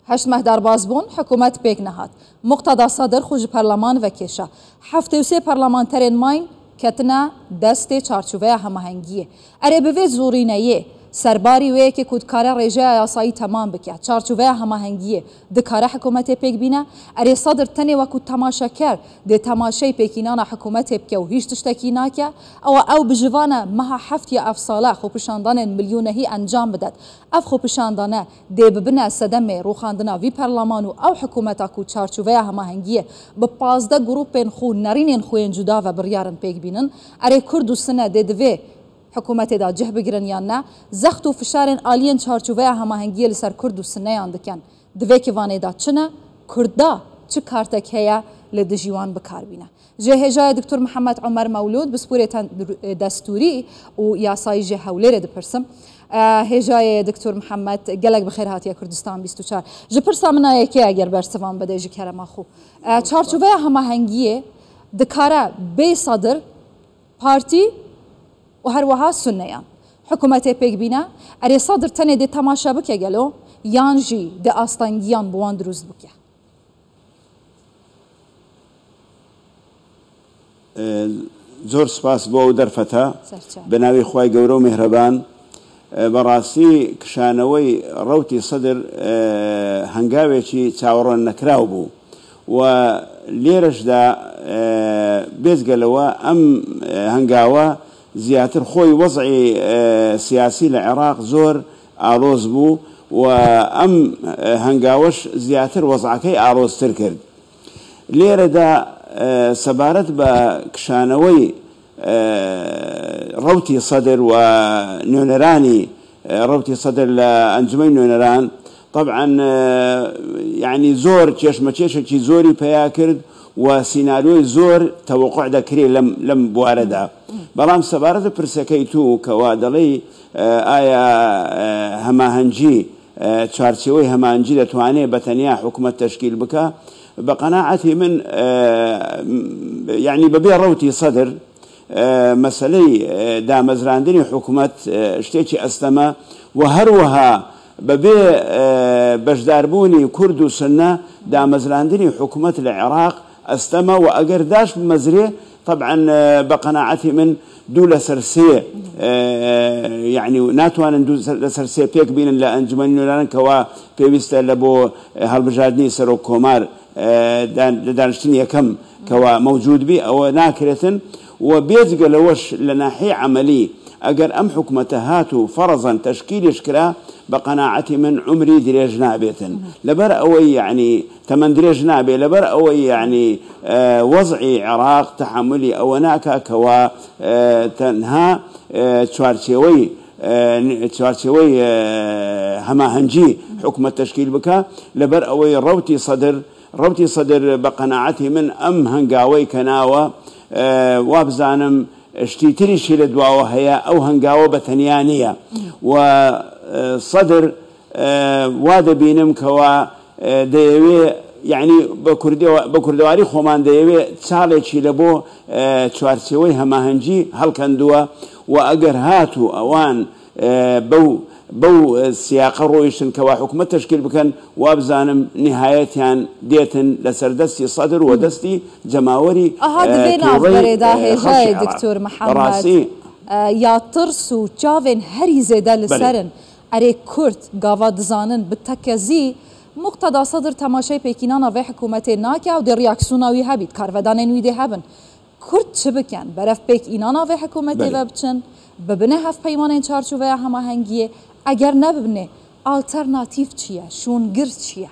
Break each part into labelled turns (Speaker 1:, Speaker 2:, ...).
Speaker 1: 8 meh derbas bûn, hikûmet pêk nehat. Muqteda Sadr xwe ji perleman vekêşa. 73 parlamenterên mayîn ketine destê çarçoveya hemahengiyê. Erê bi vê zorîneyê serbarî wê yekê ku dikare rêjeya yasayî temam bike, çarçoveya hemahengiyê dikare hikûmetê pêk bîne? Erê Sadr tenê wekû temaşeker dê temaşeyê pêkînana hikûmetê bike û hîç tiştekî nake? Ewa ew bi jivane meha heft ya ev sale xwepêşandanên milyonehî encam bidet. Ev xwepêşandane dê bibine sedemê rûxandina vî perleman û ew hikûmeta ku çarçoveya hemahengiyê bi 15 grûpên xwe û nerînên xwe yên cuda ve biryarin pêk bînin. Erê Kurd û Sine dê di vê hikûmetê de cih bigirin yan ne? Zext û fişarên aliyên çarçoveya hemahengiyê li ser Kurd û Sineyan dikin. Di vê kivanê de çi ne? Kurd da çi kartek heye li dijî wan bikar bîne? Ji hêjayê Doktor Mihemed Omer Mewlûd pisporê destûrî û yasayî ji Hewlêrê dipirsim. Hêjayê Doktor Mihemed gelek bi xêr hatiye Kurdistan 24. Ji pirsa min a yekê eger bersivan bide ji kerema xwe. Çarçoveya hemahengiyê dikare bê Sadr partî û her wiha Sunneyan hikûmetê pêk bîne. Erê Sadr tenê dê temaşe bike gelo yan jî dê astengiyan bi wan dirûst bike?
Speaker 2: زۆر سپاس بۆ ئەو دەرفەتە. بە ناوی خوای گەورە و میهرەبان. بەڕاستی کشانەوەی ڕەوتی سەدر هەنگاوێکی چاوەڕوان نەکراو بوو و لێرەشدا بێجگە لەوە ئەم هەنگاوە زیاتر خۆی وەزعی سیاسی لە عێراق زۆر ئاڵۆز بوو و ئەم هەنگاوەش زیاتر وەزعەکەی ئاڵۆزتر کرد. لێرەدا سەبارەت بە کشانەوەی ڕەوتی سەدر و نوێنەرانی ڕەوتی سەدر لە ئەنجومەنی نوێنەران، طبعا یعنی زۆر کێشمەکێشێکی زۆری پەیا کرد و سیناریۆی زۆر تەوەقع دەکرێت لەم بوارەدا. بەڵام سەبارەت بە پرسەکەی تو کەوا دەڵێی ئایا هەماهەنگی چوارچێوەی هەماهەنگی دەتوانێت بە تەنیا حکومەت تەشکیل بکە، بە قەناعەتی من یعنی بەبێ ڕەوتی سەدر مەسەلەی دامەزراندنی حکومەت شتێکی ئەستەمە و هەروەها بەبێ بەشداربوونی کورد و سنە دامەزراندنی حکومەت لە عێراق ئەستەمە و ئەگەر داش بمەزرێ طبعا بە قەناعەتی من دوو لەسەر سێ یعنی ناتوانن دوو لەسەر سێ پێک بینن لە ئەنجومەنی نوێنەران کەوا پێویستە لە بۆ هەڵبژاردنی سەرۆک کۆمار لە دانیشتنی یەکەم کەوا مەوجود بی ئەوە ناکرێتن. و بێجگە لەوەش لە ناحیەی عەمەلی ئەگەر ئەم حکومەتە هات و فەرزەن تەشکیلیش کرا بە قەناعەتی من عومری درێژ نابێتن لەبەر ئەوەی یعنی تەمەن درێژ نابێ لەبەر ئەوەی یعنی وەزعی عێراق تەحەمولی ئەوە ناکا کەوا تەنها چوارچێوەی هەماهەنگی حکومەت تەشکیل بکا لەبەر ئەوەی ڕەوتی سەدر بە قەناعەتی من ئەم هەنگاوەی کە ناوە وابزانم شتی تریشی لە دواوە هەیە، ئەو هەنگاوە بە تەنیا نییە و سەدر وا دەبینم کەوا دەیەوێ یعنی بە کوردەواری خۆمان دەیەوێ چاڵێکی لە بۆ چوارچێوەی هەماهەنگی هەڵکەندووە و ئەگەر هاتوو ئەوان بەو سیاقە ڕۆیشتن کەوا حکومەت تەشکیل بکەن وابزانم نهایەتیان دێتن لەسەر دەستی سەدر و دەستی جەماوەری
Speaker 1: ئەها divê
Speaker 2: تووڕەی
Speaker 1: navberê da
Speaker 2: خەڵکی
Speaker 1: hêjayê
Speaker 2: عێراق.
Speaker 1: دکتۆر محەممەد
Speaker 2: بەڕاستی
Speaker 1: یا ترس و چاوێن هەری زێدە
Speaker 2: بەلێ.
Speaker 1: لەسەرن ئەرێ کورد گاوا دزانن bi tekezî Muqteda Sadr temaşeyê pêkînana vê hikûmetê nake û dê reaksiyona wî hebît, karvedanên wî dê hebin. Kurd çi bikin? Berev pêkînana vê hikûmetê
Speaker 2: بەلێ.
Speaker 1: ve biçin, bibine hevpeymanên çarçoveya hemahengiyê, eger nebibine alternatîf çi ye, şûngir çi ye?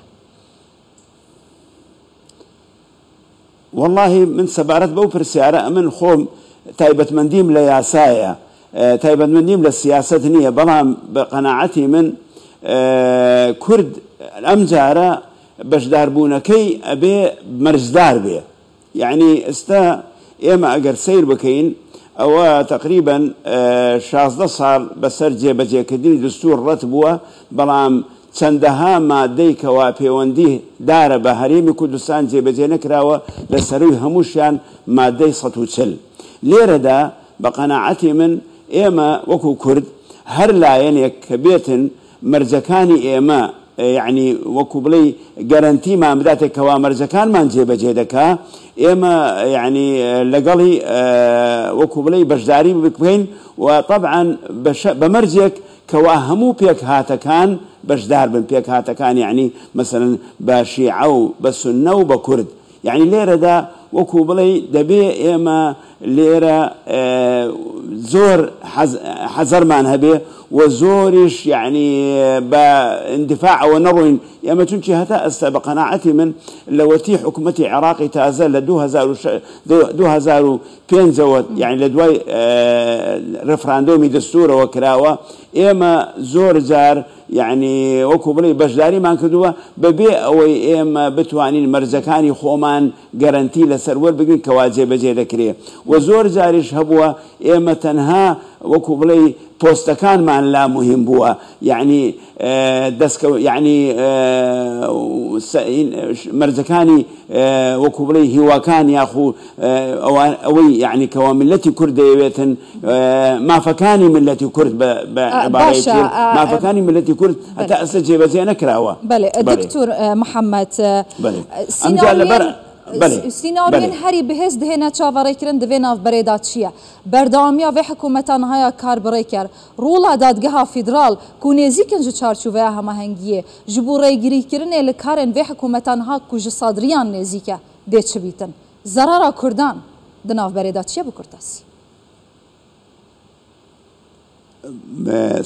Speaker 2: والله من سەبارەت بەو پرسیارە ئەمن خۆم تایبەتمەندیم لە یاسایە، تایبەتمەندیم لە سیاسەت نییە، بەڵام بە قەناعەتی من کورد ئەم جارە بەشداربوونەکەی ئەبێ مەرجدار بێ. یعنی ئێستا ئێمە ئەگەر سەیر بکەین ئەوە تقریباً 16 ساڵ بەسەر جێبەجێکردنی دستور ڕەت بووە، بەڵام چەندەها مادەی کەوا پەیوەندی دارە بە هەرێمی کوردستان جێبەجێ نەکراوە لە سەروی هەمووشیان مادەی 140. لێرەدا بە قەناعەتی من ئێمە وەکو کورد هەر لایەنێک کە بێتن مەرجەکانی ئێمە یەعنی وەکو بڵێی گەرەنتیمان بداتێ کەوا مەرجەکانمان جێبەجێ دەکا ئێمە یەعنی لەگەڵی وەکو بڵێی بەشداری بکەین و تەبعەن بە مەرجێک کەوا هەموو پێکهاتەکان بەشدار بن پێکهاتەکان یەعنی مەسەلەن بە شیعە و بە سوننە و بە کورد یەعنی لێرەدا وەکو بڵێی دەبێ ئێمە لێرە زۆر حەزەرمان هەبێ و زۆریش یەعنی بە ئیندفاعەوە نەڕۆین ئێمە چونکی هەتا ئێستا بە قەناعەتی من لەوەتی حکومەتی عێراقی تازە لە 2005 ەوە یەعنی لە دوای ڕێفراندۆمی دەستورەوە کراوە ئێمە زۆر جار یەعنی وەکو بڵێی بەشداریمان کردووە بەبێ ئەوەی ئێمە بتوانین مەرجەکانی خۆمان گەرەنتی لەسەر وەربگرین کەوا جێبەجێ دەکرێ و زۆر جاریش هەبووە ئێمە تەنها وەکو بڵێی پۆستەکانمان لا موهیم بووە یەعنی دەستکەو یەعنی مەرجەکانی وەکو بڵێی هیواکان یاخو ئەوەی یەعنی کەوا میللەتی کورد دەیەوێتن مافەکانی میللەتی کورد بە عیبارەیەکی
Speaker 1: باشە
Speaker 2: تر مافەکانی میللەتی کورد هەتا ئێستا جێبەجێ نەکراوە.
Speaker 1: بەلێ
Speaker 2: بەلێ.
Speaker 1: دکتور محەمەد
Speaker 2: بەلێ ئەمجا لەبەر
Speaker 1: سیناریۆیەن
Speaker 2: بەلێ
Speaker 1: سیناریۆیەن
Speaker 2: بەلێ.
Speaker 1: هەری بهێز دهێنە چاڤەڕێکرن دڤێ ناڤبەرێدا چییە؟ بەردەوامییا ڤێ حکوومەتا نهایا کار بڕێکەر ڕووڵا دادگەها فیدراڵ کو نێزیکن ژ چارچوڤەیا هەماهەنگیێ ژ بوو ڕێگریکرنێ ل کارێن ڤێ حکوومەتا نها کو ژ سادریان نێزیکە دێ چ بیتن؟ زەرارا کوردان د ناڤبەرێدا چییە بکورتاسی؟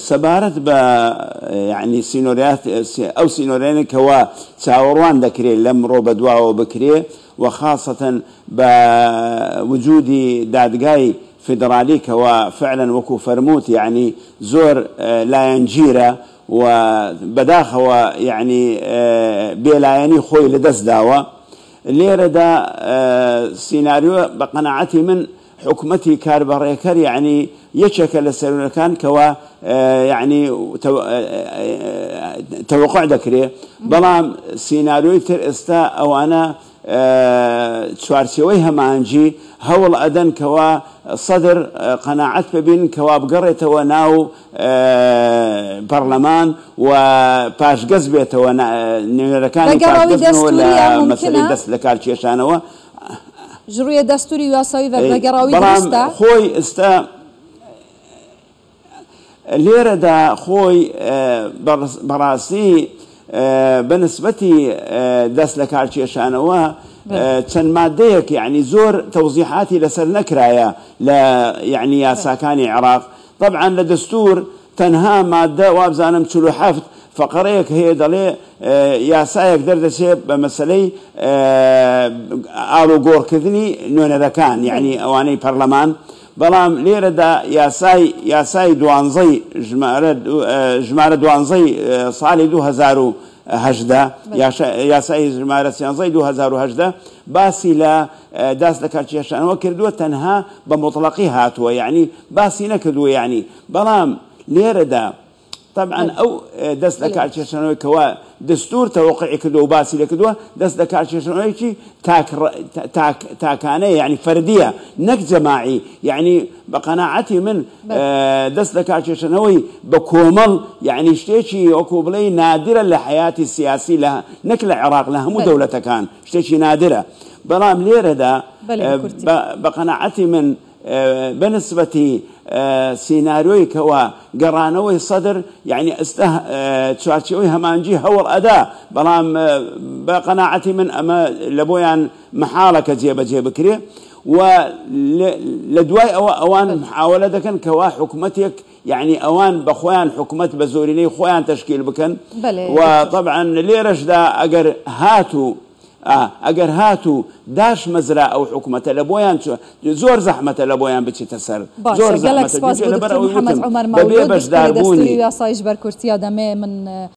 Speaker 2: سەبارەت بە یەعنی سینۆریات ئەو سینۆریانە کەوا چاوەڕوان دەکرێ لەمڕۆ بەدواوە بکرێ و خاسەتەن بە وجودی دادگای فیدڕالی کەوا فعلەن وەکو فەرمووت یەعنی زۆر لایەنگیرە و بەداخەوە یەعنی بێلایەنی خۆی لەدەست داوە لێرەدا سیناریۆ بە قەناعەتی من حکومەتی کاربەڕێکەر یەعنی یەکێکە لە سەرونەکان کەوا یەعنی تەوەقع دەکرێ بەڵام سیناریۆی تر ئێستا ئەوانە چوارچێوەی هەماهەنگی هەوڵ ئەدەن کەوا سەدر قەناعەت پێبین کەوا بگەڕێتەوە ناو پەڕلەمان و پاشگەز بێتەوە نوێنەرەکانی
Speaker 1: ڤەگەڕاوی
Speaker 2: پاشگەز بنەوە لە
Speaker 1: دەستووریە
Speaker 2: مەسەلەی
Speaker 1: مومکنە؟
Speaker 2: دەست لەکار کێشانەوە.
Speaker 1: ژ ڕویێ دەستووری و یاسایی ڤە ڤەگەڕاوی
Speaker 2: بەڵام
Speaker 1: دروستە؟
Speaker 2: خۆی ئستا لێرەدا خۆی بەڕاستی بە نسبەتی دەست لەکارکێشانەوە چەند مادەیەک یەعنی زۆر تەوزیحاتی لەسەر نەکرایە لە یەعنی یاساکانی عێراق تەبعەن لە دەستور تەنها مادە وابزانم 47 فەقەرەیەک هەیە دەڵێ یاسایەک دەردەچێ بە مەسەلەی ئاڵوگۆڕکردنی نوێنەرەکان یەعنی ئەوانەی پەرلەمان بەڵام لێرەدا یاسای یاسای دوانزەی ژمارە ژمارە دوانزەی ساڵی 2018 یاسای ژمارە سیانزەی 2018 باسی لە داست لەکارکێشانەوە کردووە تەنها بە موتڵەقی هاتووە یەعنی باسی نەکردووە یەعنی بەڵام لێرەدا تەبعەن ئەو دەست لە کارکێشانەوەی کەوا دستور تەوەقعی کردووە و باسی لێ کردووە دەست لە کارکێشانەوەیەکی تاک تاک تاکانەیە یعنی فەردیە نەک جەماعی یعنی بە قەناعەتی من دەست لە کارکێشانەوەی بە کۆمەڵ یعنی شتێکی وەکو بڵێی نادرە لە حەیاتی سیاسی لە نەک لە عێراق لە هەموو دەولەتەکان شتێکی نادرە بەڵام لێرەدا بە قەناعەتی من بە نسبەتی سیناریۆی کەوا گەڕانەوەی سەدر یەعنی ئێستا چوارچێوەی هەمانگی هەوڵ ئەدا بەڵام بە قەناعەتی من ئەمە لە بۆیان مەحاڵە کە جێبەجێ بکرێ و لە دوای ئەوە ئەوان محاوەلە دەکەن کەوا حکومەتێک یەعنی ئەوان بە خۆیان حکومەت بە زۆرینەی خۆیان تەشکیل بکەن و تەبعەن لێرەشدا ئەگەر هاتوو ئا ئەگەر هاتوو داشمەزرا ئەو حکومەتە لە بۆیان چ زۆر زەحمەتە لە بۆیان بچیتە سەر زۆر
Speaker 1: باشە گەلەک
Speaker 2: زەحمەتە
Speaker 1: سپاس
Speaker 2: جوجە
Speaker 1: بۆ
Speaker 2: لەبەر
Speaker 1: دکتۆر
Speaker 2: ئەوەی
Speaker 1: محەمەد
Speaker 2: وتم
Speaker 1: عومەر
Speaker 2: بەبێ
Speaker 1: مەولود پسپۆری دەستووری
Speaker 2: بەشداربوونی
Speaker 1: و یاسایش بەرکورتیا دەمێ من.